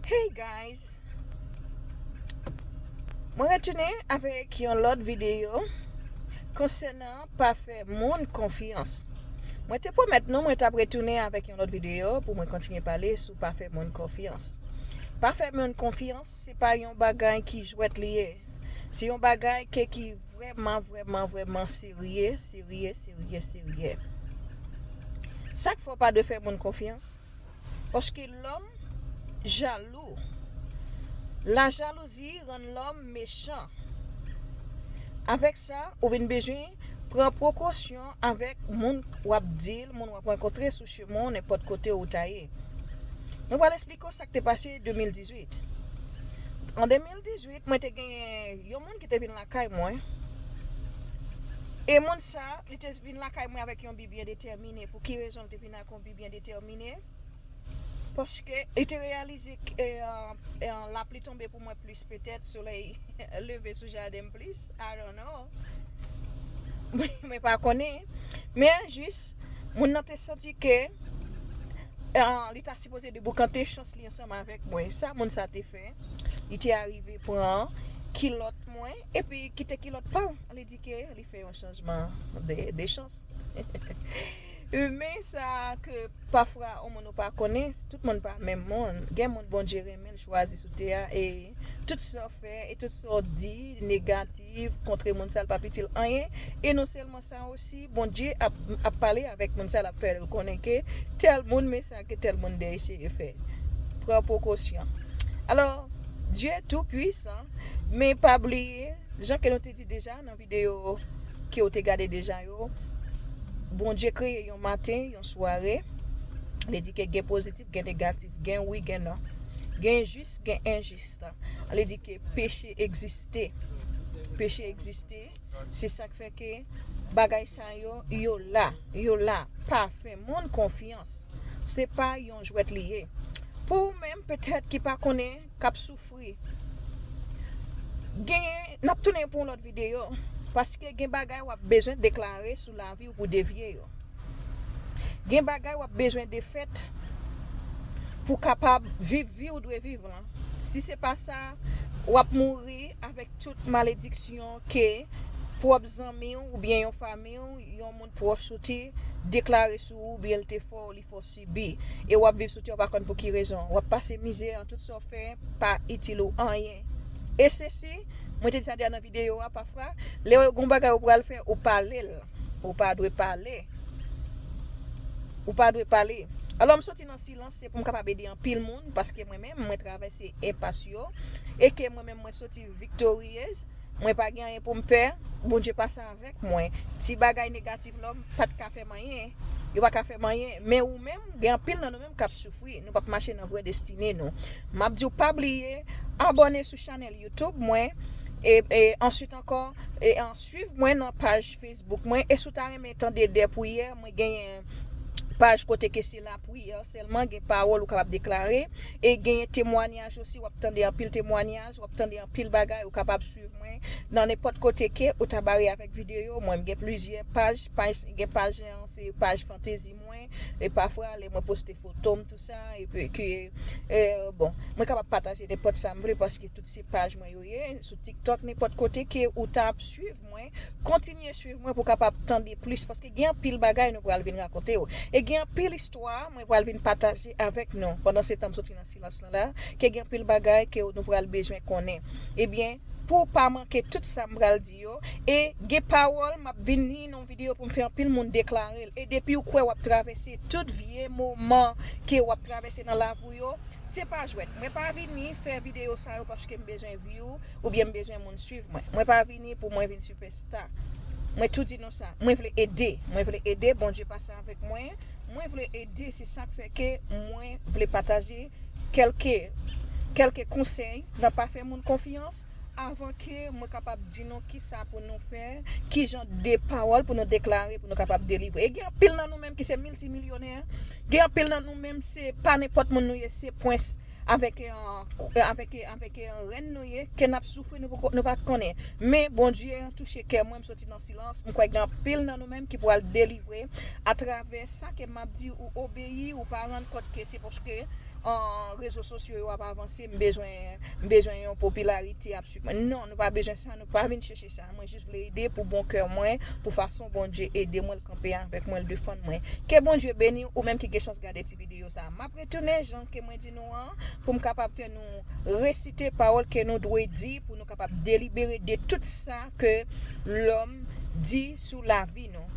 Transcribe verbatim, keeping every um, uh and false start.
Hey guys! Mwen retounen avèk yon lòt videyo konsènan pa fè moun konfyans. Mwen te pwomèt nou mwen t ap retounen avèk yon lòt videyo pou mwen kontinye pale sou pa fè moun konfyans. Pa fè moun konfyans, se pa yon bagay ki jwèt li ye. Se yon bagay ke ki vrèman, vrèman, vrèman serye, serye, serye, serye. Sa k fè w pa dwe fè moun konfyans? Paske lòm jalou. Lajalouzi rann lòm mechan. Avèk sa, ou vin bezwen pran prekosyon avèk moun w ap deal, moun w ap rankontre sou chemen w, nenpòt kote ou ta ye. Mwen pral eksplike w sa k te pase de mil dizuit. An de mil dizuit, mwen te genyen yon moun ki te vin lakay mwen. E moun sa, li te vin lakay mwen avèk yon bi byen detèmine. Pou ki rezon li te vin ak yon bi byen detèmine? Paske li te reyalize ke, eh, eh, lapli tonbe pou mwen plis, petèt solèy leve sou jaden m plis. I don't know. Mwen pa konnen. Men jis, moun nan te santi ke, eh, li ta sipoze deboukante chans li ansanm avèk mwen. Sa moun sa te fè, li te arive pran kilòt mwen, epi kite kilòt pa l. Li di ke li fè yon chanjman de, de chans. Men sa ke pafwa yon moun ou pa konnen, tout moun pa menm moun. Gen moun Bondye renmen l chwazi sou tè a, e tout sa w fè, e tout sa w di, negatif, kontre moun sa, l p ap itil anyen. E non sèlman sa osi, Bondye ap, ap pale avèk moun sa, l ap fè l konnen ke tèl moun, men sa ke tèl moun te eseye fè. Pran prekosyon. Alò, Dye tou pwisan, men pa bliye, jan ke nou te di deja nan videyo ke w te gade deja yo, Bondye kreye yon maten, yon sware. Li di ke gen pozitif, gen negatif, gen wi, gen non. Gen jis, gen enjis. Li di ke peche egziste. Peche egziste. Se sa k fè ke bagay sa yo, yo la, yo la. Pa fè moun konfyans. Se pa yon jwèt li ye. Pou ou menm, petèt ki pa konnen, k ap soufri, genyen, n ap tounen pou yon lòt videyo. Paske gen bagay w ap bezwen deklare sou lavi w pou devye yo. Gen bagay w ap bezwen defèt pou kapab viv vi w dwe viv lan. Si se pa sa, w ap mouri avèk tout malediksyon ke pwòp zanmi w oubyen yon fanmi w, yon moun pwòch ou te deklare sou ou, oubyen l te fè w, li fè w sibi. E w ap viv sou tè, w pa konn pou ki rezon. W ap pase mizè, tout sa w fè pa itil ou anyen. E sesi, mwen te di sa deja nan videyo a, pafwa, lè w gen yon bagay ou pral fè, ou pale l. Ou pa dwe pale. Ou pa dwe pale. Alò, m soti nan silans, se pou m kapab ede anpil moun, paske mwen menm, mwen travèse enpas yo, e ke mwen menm, mwen soti viktoryez, mwen pa gen anyen pou m pè, Bondye pase avèk mwen. Ti bagay negatif la, pa t ka fè m anyen. Yo pa ka fè m anyen. Men ou menm, gen anpil nan nou menm k ap soufri. Nou p ap mache nan vrè destine nou. M ap di w pa bliye abòne sou chanèl YouTube mwen. E, e answit ankò, e an swiv mwen nan paj Facebook mwen. E si w ta renmen tande de priyè, mwen genyen paj kote ke se lapriyè sèlman, gen pawòl ou kapab deklare. E genyen temwanyaj osi, w ap tande anpil temwanyaj, w ap tande anpil bagay, ou kapab swiv mwen nan nenpòt kote ke ou ta bare avèk videyo. Mwen, m gen plizyè paj, paj, gen paj, se paj fantezi mwen, e pafwa, lè mwen poste foto m, tou sa, epi ke, e, bon, mwen kapab pataje nenpòt sa m vle, paske tout se paj mwen yo ye, sou TikTok, nenpòt kote ke ou ta ap swiv mwen, kontinye swiv mwen pou kapab tande plis, paske gen anpil bagay nou pral vin rakonte w. E gen anpil istwa mwen pral vin pataje avèk nou. Pandan se tan m soti nan silans lan la, ke gen anpil bagay ke nou pral bezwen konnen. Ebyen, pou w pa manke tout sa m pral di yo, e gen pawòl m ap vin li nan yon videyo pou m fè anpil moun deklare l. E depi w kwè w ap travèse tout vye moman ke w ap travèse nan lavi w yo, se pa jwèt. Mwen pa vini fè videyo sa yo paske m bezwen view oubyen m bezwen moun swiv mwen. Mwen pa vini pou mwen vin sipèsta. Mwen tou di nou sa. Mwen vle ede. Mwen vle ede. Bondye pase avèk mwen. Mwen vle ede. Se sa k fè ke mwen vle pataje kèlke, kèlke konsèy nan pa fè moun konfyans. Avan ke mwen kapab di nou kisa pou nou fè, ki jan de pawòl pou nou deklare, pou nou kapab delivre. E gen anpil nan nou menm ki se miltimilyonè. Gen anpil nan nou menm se pa nenpòt moun nou ye, se prens avèk, eh, avèk, avèk, eh, rèn nou ye, ke n ap soufri, nou poko, nou pa konnen. Men Bondye touche kè mwen, m soti nan silans. M kwè gen anpil nan nou menm ki pral delivre atravè sa ke m ap di, ou obeyi, ou pa rann kont ke se paske an rezo sosyo yo ap avanse, m bezwen, m bezwen yon popilarite ap swiv mwen. Non, nou pa bezwen sa, nou pa vin chèche sa. Mwen jis vle ede pou bon kè mwen, pou fason Bondye ede mwen, l kanpe avèk mwen, l defann mwen. Ke Bondye beni ou menm ki gen chans gade ti videyo sa. M ap retounen jan ke mwen di nou an, pou m kapab fè nou resite pawòl ke nou dwe di, pou nou kapab delibere de tout sa ke lòm di sou lavi nou.